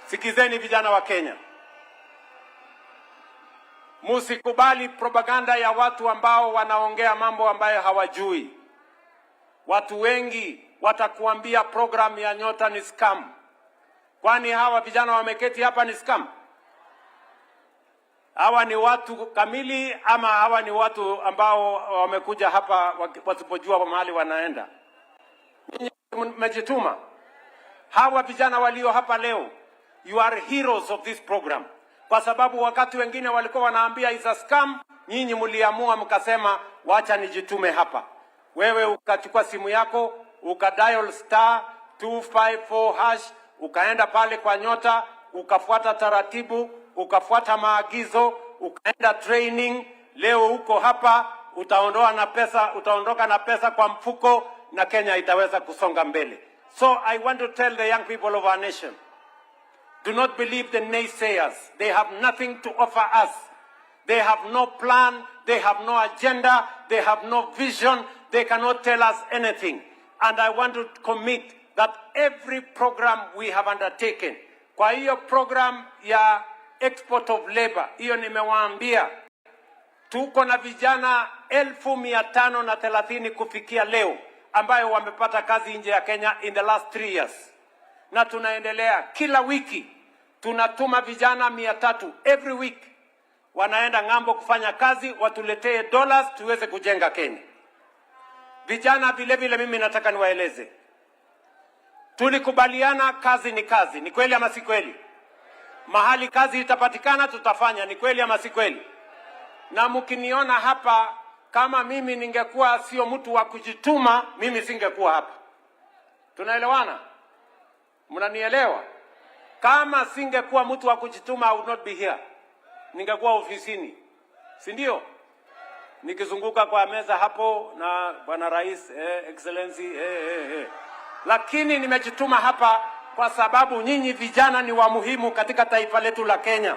Sikizeni vijana wa Kenya, musikubali propaganda ya watu ambao wanaongea mambo ambayo hawajui. Watu wengi watakuambia program ya Nyota ni scam. Kwani hawa vijana wameketi hapa ni scam? Hawa ni watu kamili ama hawa ni watu ambao wamekuja hapa wasipojua mahali wanaenda? Nyinyi mmejituma. Hawa vijana walio hapa leo, you are heroes of this program, kwa sababu wakati wengine walikuwa wanaambia is a scam, nyinyi mliamua mkasema, wacha nijitume hapa. Wewe ukachukua simu yako, ukadial *254#, ukaenda pale kwa Nyota, ukafuata taratibu, ukafuata maagizo, ukaenda training. Leo uko hapa, utaondoa na pesa, utaondoka na pesa kwa mfuko na Kenya itaweza kusonga mbele. So I want to tell the young people of our nation, do not believe the naysayers. They have nothing to offer us. They have no plan, they have no agenda, they have no vision, they cannot tell us anything. And I want to commit that every program we have undertaken, kwa hiyo program ya export of labor, hiyo nimewaambia tuko na vijana 530,000 kufikia leo ambayo wamepata kazi nje ya Kenya in the last 3 years, na tunaendelea kila wiki tunatuma vijana 300 every week wanaenda ng'ambo kufanya kazi, watuletee dollars tuweze kujenga Kenya. Vijana vile vile, mimi nataka niwaeleze, tulikubaliana kazi ni kazi. Ni kweli ama si kweli? Mahali kazi itapatikana tutafanya. Ni kweli ama si kweli? Na mkiniona hapa, kama mimi ningekuwa sio mtu wa kujituma, mimi singekuwa hapa. Tunaelewana? Mnanielewa? Kama singekuwa mtu wa kujituma, I would not be here. Ningekuwa ofisini, si ndio? Nikizunguka kwa meza hapo na bwana rais, excellency, eh, eh, eh. Lakini nimejituma hapa kwa sababu nyinyi vijana ni wa muhimu katika taifa letu la Kenya.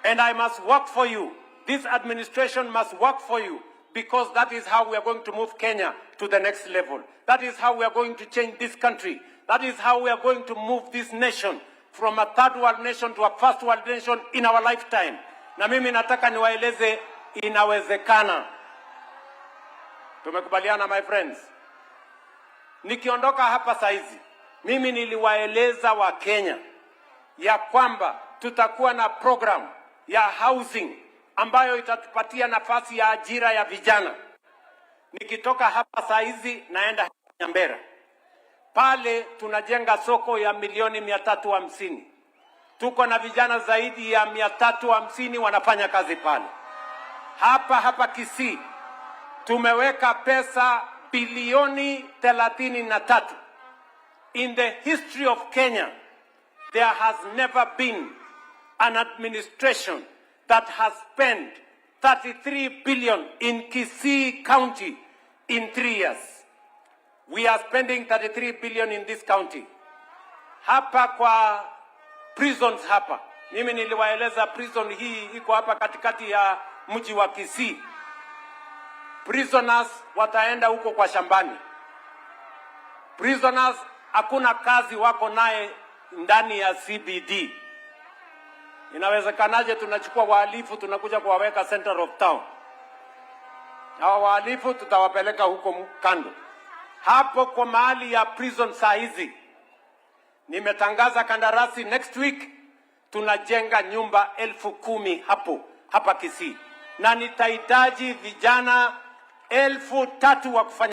And I must work for you. This administration must work for you because that is how we are going to move Kenya to the next level. That is how we are going to change this country. That is how we are going to move this nation from a third world nation to a first world nation in our lifetime. Na mimi nataka niwaeleze inawezekana. Tumekubaliana, my friends? Nikiondoka hapa saizi, mimi niliwaeleza Wakenya ya kwamba tutakuwa na program ya housing ambayo itatupatia nafasi ya ajira ya vijana. Nikitoka hapa saa hizi naenda Nyambera, pale tunajenga soko ya milioni 350. Tuko na vijana zaidi ya 350 wanafanya kazi pale. Hapa hapa Kisii tumeweka pesa bilioni 33. In the history of Kenya, there has never been an administration that has spent 33 billion in Kisii County in 3 years. We are spending 33 billion in this county. Hapa kwa prisons hapa, mimi niliwaeleza prison hii iko hapa katikati ya mji wa Kisii. Prisoners wataenda huko kwa shambani. Prisoners hakuna kazi wako naye ndani ya CBD. Inawezekanaje tunachukua wahalifu tunakuja kuwaweka center of town? Hawa wahalifu tutawapeleka huko kando. Hapo kwa mahali ya prison saa hizi nimetangaza kandarasi, next week tunajenga nyumba 10,000 hapo hapa Kisii, na nitahitaji vijana 3,000 wa kufanya